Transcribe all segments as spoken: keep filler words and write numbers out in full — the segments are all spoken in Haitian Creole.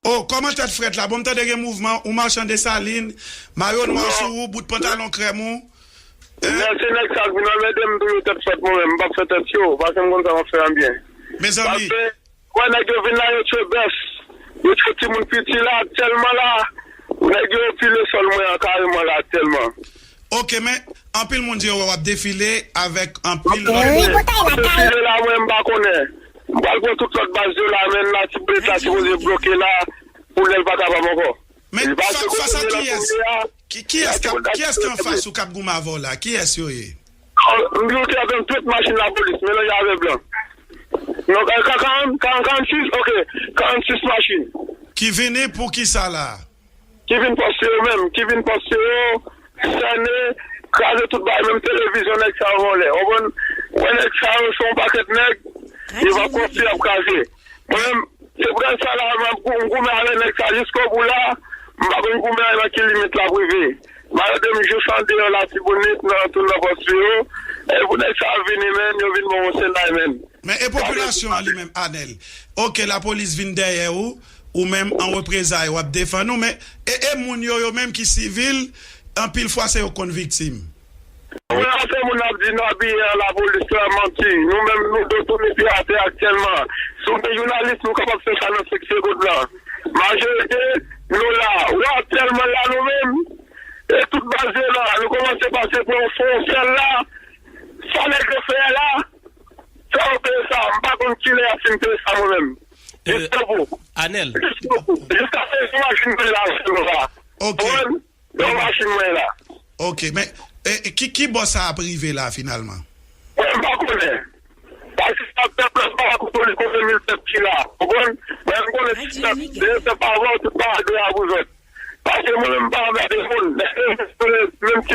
Oh, kòman tèt frèt la? Bon, m tande gen mouvman, ou machann Desalin, mayo nwa sou ou, bout pantalon krèm ou. Lè se nèg sa k vin anmède m touye tèt frèt mwen menm, m p ap fè tèt cho, paske m konn sa m ap fè an byen. Mezanmi. Paske, wè nèg yo vin la, yo tchwe bèf, yo tchwe timoun piti la, aktyèlman la, nèg yo pile sòl mwen an kareman la, aktyèlman. Ok, men anpil moun di yo wè w ap defile avèk anpil lòt moun. Defile la, mwen, m pa konnen. M pral pran tout lòt baz yo la, men la, ti boulèt la sipoze bloke la, pou lè l pa kapab ankò. Men fas a kiyès? Kiyès k ap, kiyès ki anfas ou k ap goumen avè w la? Kiyès yo ye? M di w te antann tout machin lapolis melanje avè blan. Non, karannsis, ok, karannsis machin. Ki vini pou kisa la? Ki vin pòs yo menm, ki vin pòs yo, sène, kraze tout bagay, menm televizyon nèg sa yo vòlè. Ou konprann? Wè nèg sa yo se yon pakèt nèg, yo pa konstwi, y ap kraze. Mwen menm, se poutèt sa la, m ap gou- m goumen avèk nèg sa jiskobou la, m pa konn goumen nan ki limit l ap rive. Malade m jis andeyò Latibonit, nan tou nan pòs yo, e pou nèg sa vini, men, yo vin ban m yon sènay, men. Men e popilasyon an li menm, Anèl? Ok, lapolis vin dèyè ou, ou menm an reprezay, w ap defann ou, men e, e moun yo, yo menm ki sivil, anpil fwa se yo k konn viktim. Mwen, anpil moun ap di nou abiye an lapolis, se manti. Nou menm, nou do tounen pi atè aktyèlman. Si w gen jounalis, nou kapab fè sa nan senk segonn nan. Majorite, nou la. Ou aktyèlman la, nou menm, e tout baz yo la. Nou kòmanse pase pran fwontyè la. Sa nèg yo fè la, fè yo peye sa. M pa konn kilè y ap fin peye sa mwen menm. Jiskobou. Anèl. Jiskobou. Jiskaske yon machin mwen la, se nou la. Ok. Konprann? Yon machin mwen la. Ok, men e, e, ki, ki bò sa ap rive la finalman? Mwen, m pa konnen. Paske sa pèp la pa konnen konbyen mil pèp ki la. Konprann? Mwen, m konnen si pèp, se pèp pa vòlè, tout pa de a pou zòt. Paske mwen menm m pa anmède moun. Menm si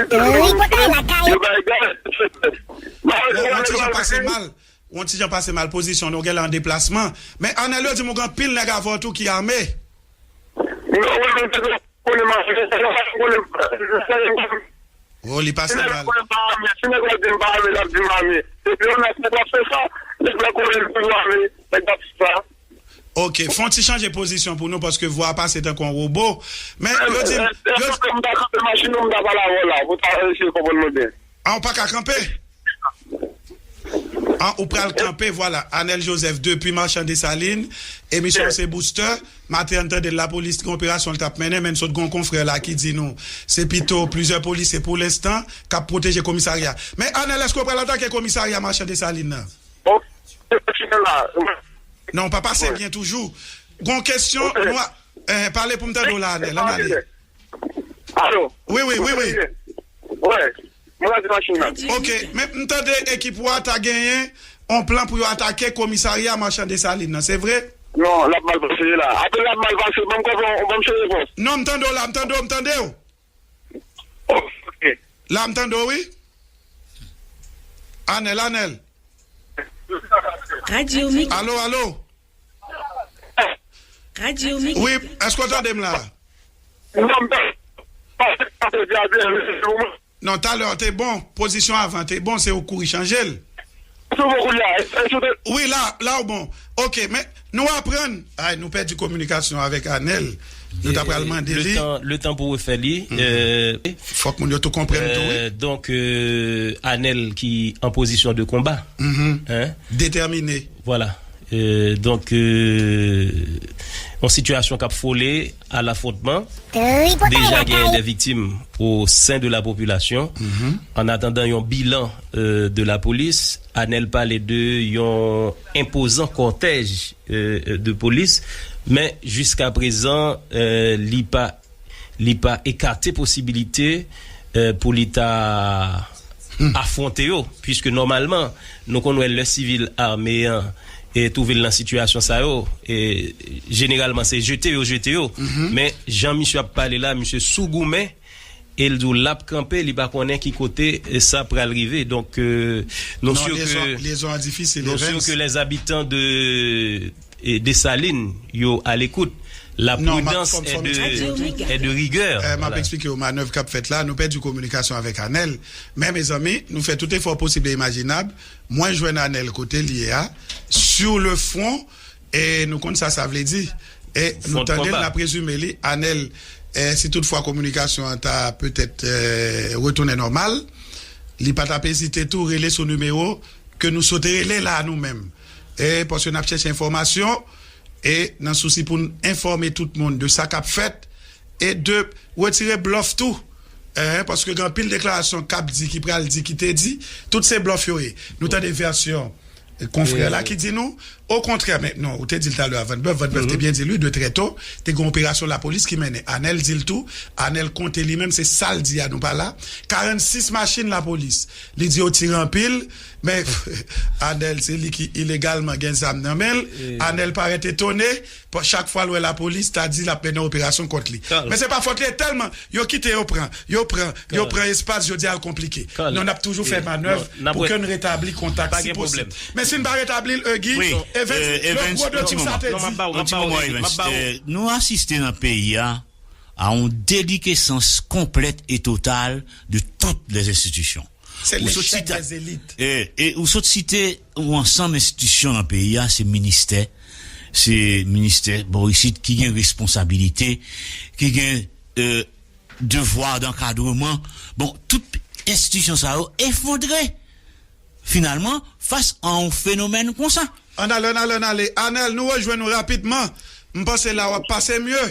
yo bay gaz, se pèp. Bon, yon ti jan pase mal. Yon ti jan pase mal pozisyon nou gen la an deplasman. Men Anèl yo di m ou gen anpil nèg avè w tou ki ame. Non, mwen menm, konnen m ame, konnen m Oh, li pase mal. Si nèg la di m pa ame, l ap di m ame. Depi yon nèg ap fè sa, nèg la konnen l toujou ame, nèg ap fè sa. Ok, fè yon ti chanje pozisyon pou nou, paske vwa a pase tankou yon wobo. Men yo di m, yo di m pa kanpe machin ou m ta pale avè w la, pou ta eseye konprann mwen byen. Ah, ou pa ka kanpe? Ah, ou pral kanpe, vwala. Anèl Joseph, depi Machan Desalin, emisyon se Booster. Maten an, n tande lapolis gen operasyon l t ap mennen, men n sot gen yon konfrè la ki di nou se pito plizyè polisye pou lenstan k ap pwoteje komisarya. Men Anèl, èske w pral atake komisarya Machan Desalin nan? Non, w pa pase byen toujou. Gen yon kesyon, nou a, eh, pale pou m tande w la, Anèl, ann ale. Alo? Wi, wi, wi, wi. Wi. Mwen la di machin nan. Ok, men m tande ekip ou a ta genyen yon plan pou yo atake komisarya Machan Desalin nan, se vre? Non, l ap mal pase la. Apre l ap mal pase, ban m konprann, ban m chèche repons. Non, m tande w la, m tande w, m tande w. Ok. La, m tande w, wi. Anèl, Anèl. Radyo Mik. Alo, alo. Radyo Mik. Wi, èske w tande m la? Non, talè te bon, pozisyon avan te bon, se ou kouri chanje l. Wi, la, la w bon. Ok, men nou aprann. Ay, nou pèdi kominikasyon avèk Anèl. Nou ta pral mande li. Letan, letan pou refè li. Fòk moun yo tou konprann tou, wi. Donk, Anèl ki an pozisyon de konba. Detèmine. Vwala. Donk, yon sitiyasyon k ap fole a lafwontman. Deja genyen de viktim o sen de la popilasyon. An atandan yon bilan de lapolis, Anèl pale de yon enpozan kòtèj de polis, men jiskaprezan, li pa li pa ekate posibilite pou li ta afwonte yo, piske nòmalman nou konn wè lè sivil ame an twouve l nan sitiyasyon sa yo, jeneralman se jete yo jete yo. Men jan misye ap pale la, misye sou goumen, e l di w l ap kanpe, li pa konnen ki kote sa pral rive. Donk, nou si ke, nou si ke les habitants de Desalin yo a l'écoute. La prudence est de, est de rigueur. M ap eksplike w manèv k ap fèt la. Nou pèdi kominikasyon avèk Anèl. Men, mezanmi, nou fè tout efò posib e imajinab. Mwen jwenn Anèl kote l ye a, sur le front, e nou konn sa sa vle di. E nou tande l, n ap rezime li. Anèl, eh, si toutfwa kominikasyon an ta petèt, eh, retounen nòmal, li pa t ap ezite tou rele sou nimewo ke nou sot rele la a nou menm. E paske n ap chèche enfòmasyon, e nan sousi pou n enfòme tout moun de sa k ap fèt, e de retire blòf tou. Eh, paske gen anpil deklarasyon k ap di, ki pral di, ki te di, tout se blòf yo ye. Nou tande vèsyon konfrè la ki di nou, okontrè, men non, ou te di l talè a, Van Bèf, Van Bèf te byen di l, wi, de trè to, te gen operasyon lapolis ki mennen. Anèl di l tou, Anèl konte li menm, se sa l di a, nou pa la. Karannsis machin lapolis. Li di yo tire anpil, men Anèl, se li ki ilegalman gen zam nan men l. Anèl parèt etone, pa- chak fwa l wè lapolis, ta di l ap mennen operasyon kont li. Men se pa fòt li, e tèlman yo kite yo pran, yo pran, yo pran espas, jodi a l konplike. Non, n ap toujou fè manèv pou ke n retabli kontak si posib. Men si n pa retabli l, Huggy, Evans, lòt gwo de ti sa te di. Yon ti moman, Evans. Eh, nou asiste nan peyi a a yon delikesans konplèt e total de toutes les institutions. Se lechèk dèzelit. E, e ou sot site yon ansanm enstitisyon nan peyi a, se ministè, se ministè bò isit ki gen responsabilite, ki gen, eh, devwa d'ankadreman. Bon, tout enstitisyon sa yo efondre finalman fas a yon fenomèn konsa. Ann ale, ann ale, ann ale. Anèl, nou rejwenn ou rapidman. M panse la w ap pase mye.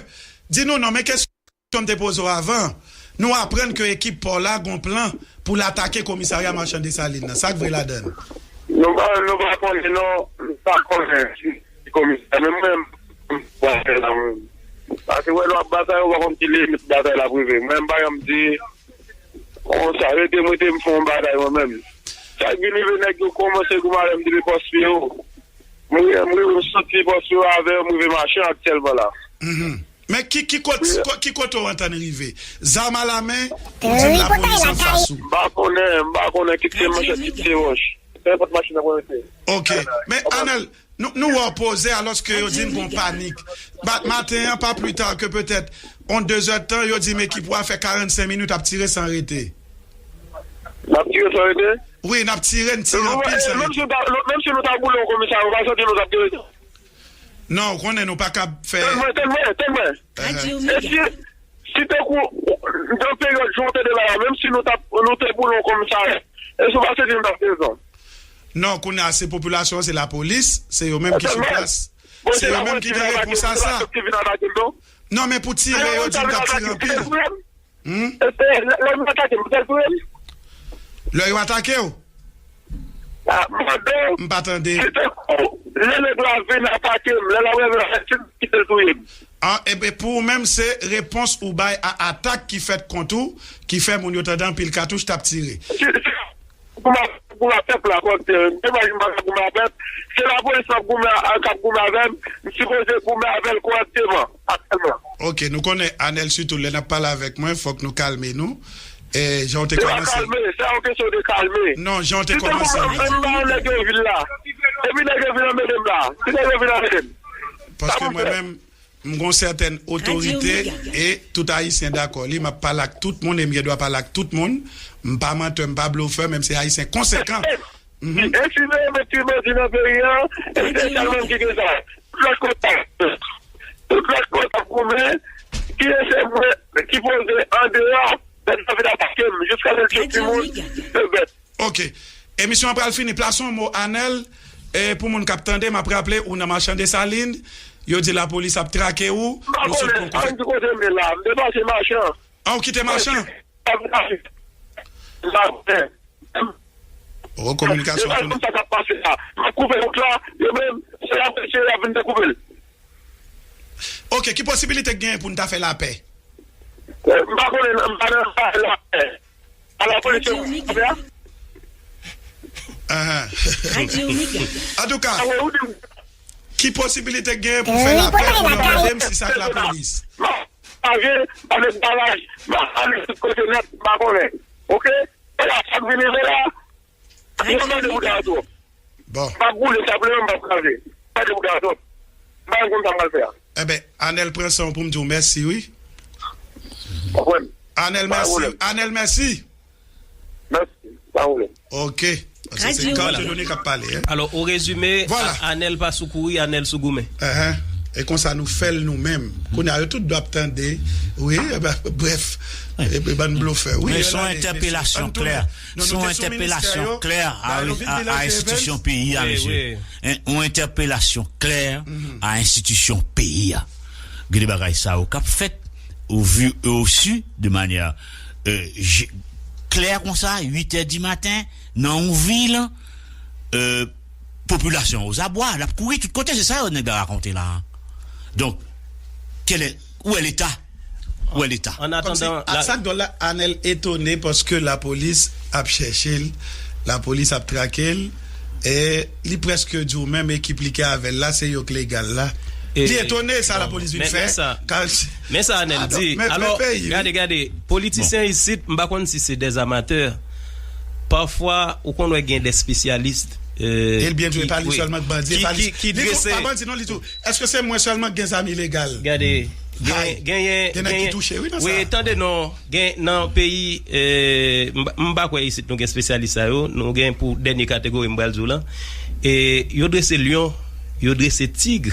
Di nou non, men kesyon m te poze w avan. Nou aprann ke ekip pa w la gon plan pou l atake komisarya Machan Desalin nan. Sa k vre ladan l? Nou pa, nou pa konnen non, nou pa konnen si, si komisè, men mwen menm, m pa fè la mwen. Paske wè nou ap batay, ou pa konn ki limit batay la ap rive. Mwen m pa janm di, konsa, rete m, rete m fè yon bagay mwen menm. Sa k vin rive nèg yo kòmanse goumen avè m depi pòs pye yo. M rive, m rive, m soti pòs pye yo avè yo, m rive mache aktyèlman la. Men ki, ki kot, ki kote w antann rive? Zam a la men, ou di m lapolis anfas ou. M pa konnen, m pa konnen, kit se manchèt, kit se wòch. Pe enpòt machin nan pou rete. Ok. Men Anèl, nou, nou wè w poze alòske yo di n gon panik. Bat maten an, pa pli ta ke petèt on de zè tan, yo di m ekip ou a fè karannsenk minit ap tire san rete. N ap tire san rete? Wi, n ap tire, n tire anpil san rete. Menm si nou ta, menm si nou ta boule yon komisarya, ou pa santi nou t ap tire? Non, ou konnen nou pa kab fè. Tann mwen, tann mwen, tann mwen. E si, si te kou, nan peryòd jan w tande la, menm si nou t ap, nou te boule yon komisarya, èske w pa santi nou t ap prezan? Non, kounye a, se popilasyon an, se lapolis, se yo menm ki sou plas. Se yo menm ki gen repons a sa. Non, men pou tire, yo di m t ap tire anpil. Hmm? E, e, lè, lè nou atake m, pou tèl touye m? Lè yo atake w? Ah, m mande w. M pa tande. Si te kou, lè nèg la vin atake m, lè la vin atake m, ki te touye m? Ah, e, e pou ou menm, se repons ou bay a atak ki fèt kont ou, ki fè moun yo tande anpil katouch t ap tire. Si, si, Goumen, goumen pèp la, kòrèktè. M te imajine m pa ka goumen a pèp. Se lapolis m ap goumen a, k ap goumen avè m. M sipoze goumen avè l kòrèkteman, aktyèlman. Ok, nou konnen Anèl, sitou lè n ap pale avèk mwen, fòk nou kalme nou. E, jan w te kòmanse. Se pa kalme, se pa yon kesyon de kalme. Non, jan w te kòmanse. Si se pou mwen menm, m pa yon nèg yo vin la. Epi nèg yo vin anmele m la. Si nèg yo vin anmele m. Paske mwen menm, m gon sètèn otorite e tout Ayisyen dakò. Li, m ap pale ak tout moun e m gen dwa pale ak tout moun. M pa mantè, m pa blofè, men m se Ayisyen konsekan. E si nou renmen ti bandi nan peyi a, espesyalman m ki gen sa. Tout lòt kote, tout lòt kote ap goumen, ki se mwen ki poze andeyò, lè yo vin atake m, jiskaske l timoun, se bèt. Ok. Emisyon an pral fini. Plase yon mo, Anèl, e pou moun k ap tande, m ap raple, ou nan Machan Desalin, yo di lapolis ap trake ou, nou sot pran kouvè. M pa konnen, m ki kote m ye la, m te pase Machan. Ah, ou kite Machan? M pa konnen. Oh, kominikasyon tounen. Sa k ap pase la. M ap koupe wout la, yo menm, se lapolis yo ap vin dekoupe l. Ok, ki posibilite k genyen pou n ta fè lapè? M pa konnen, m pa nan fè lapè. A la polis yo fè a? Antouka, ki posibilite k genyen pou fè lapè, ou mande m si sa k lapolis? M pa gen, pa met baraj, m ale tout kote nèt, m pa konnen. Ok? E la, sa k vin rive la, yo mande pou ta twòp. Bon. M ap boule sa pou li menm, m ap kraze. Mande pou ta twòp. M pa konn sa m pral fè a. Enben, Anèl pran san w pou m di w mèsi, wi. Anèl, mèsi. Anèl, mèsi. Mèsi. Pa pwoblèm. Ok. Paske se Carl Dieudonné k ap pale, hein. Alò, o rezime, Anèl pa sou kouri, Anèl sou goumen. E konsa nou fè l nou menm. Kounye a, yo tout dwe ap tande. Wi, e ben, brèf. E, e bann blofè. Wi, men se yon entèpelasyon klè. Se yon entèpelasyon klè a, a, a enstitisyon peyi a, mesye. Yon entèpelasyon klè a enstitisyon peyi a. Gen de bagay sa yo k ap fèt, au vu et au su, de manière, euh, je- klè konsa, uit è di maten, nan yon vil, euh, popilasyon an ozabwa, l ap kouri tout kote, se sa yo nèg la rakonte la. Donk, kèlè, ou wè Leta? Ou wè Leta? An atandan, la- sa k dwòl la, Anèl etone paske lapolis ap chèche l, lapolis ap trake l, e li prèske di w menm ekip li ki avè l la, se yo k legal la. Li etone sa lapolis vin fè. Men sa Anèl di. Alò, gade, gade, politisyen isit, m pa konn si se dè amatè. Pafwa, ou konn wè gen dè espesyalis. E l byen di, e pa li sèlman k bandi, e pa li. Li tou, pa bandi non, li tou. Èske se mwen sèlman k gen zam ilegal? Gade, genyen, genyen, genyen. Wi, tande non, gen nan peyi, e, m pa kwè isit nou gen espesyalis sa yo, nou gen pou dènye kategori m pral di w lan. E, yo drese lyon, yo drese tig,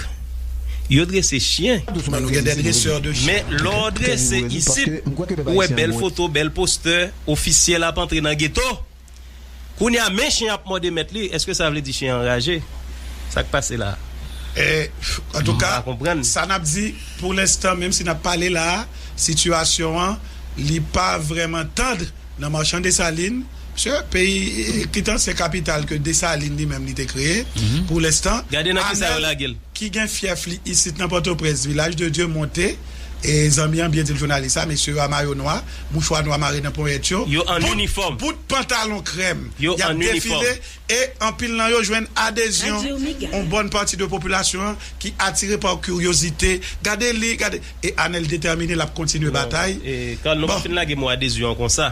yo drese chen. Men lè w drese isit, ou wè bèl foto, bèl postè, ofisyèl ap antre nan geto. Kounye a, men chen ap mòde mèt li, èske sa vle di chen an raje? Sa k pase la? E, antouka, sa n ap di, pou lenstan, menm si n ap pale la, sitiyasyon an, li pa vrèman tand nan machann Desalin. Paske peyi, e, ki t ansyen kapital ke Desalin li menm li te kreye, pou lenstan, gade nan ki sa yo lage l. Ki gen fyèf li isit nan Pòtoprens, Vilaj de Dye monte, e zanmi an byen di l jounalis la, mesye yo a mayo nwa, mouchwa nwa mare nan ponyèt yo, yo an inifòm, bout pantalon krèm, y ap defile, e anpil nan yo jwenn adezyon yon bòn pati de popilasyon an ki atire pa kiryozite. Gade li, gade, e Anèl detèmine, l ap kontinye batay. Bon, e Carl, nou pa fin lage mo adezyon an konsa.